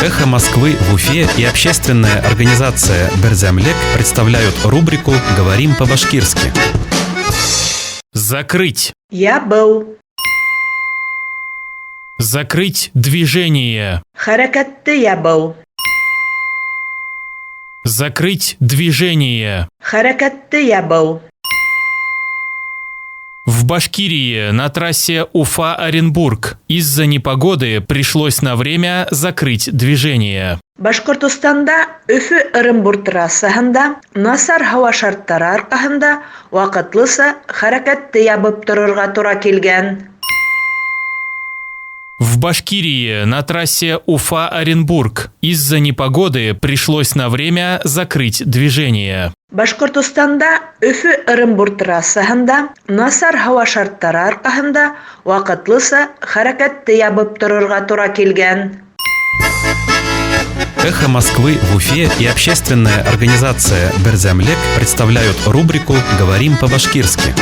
Эхо Москвы в Уфе и общественная организация «Берҙәмлек» представляют рубрику «Говорим по-башкирски». Закрыть. Ябыу. Закрыть движение. Хәрәкәтте ябыу. Закрыть движение. Хәрәкәтте ябыу. В Башкирии на трассе Уфа-Оренбург из-за непогоды пришлось на время закрыть движение. Башҡортостанда Өфө-Ырымбур трассаһында насар һауа шарттары арҡаһында ваҡытлыса хәрәкәтте ябып торорға тура килгән. В Башкирии на трассе Уфа-Оренбург из-за непогоды пришлось на время закрыть движение. Башҡортостанда Өфө-Ырымбур трассаһында насар һауа шарттары арҡаһында ваҡытлыса хәрәкәтте ябып торорға тура килгән. Эхо Москвы в Уфе и общественная организация «Берҙәмлек» представляют рубрику «Говорим по-башкирски».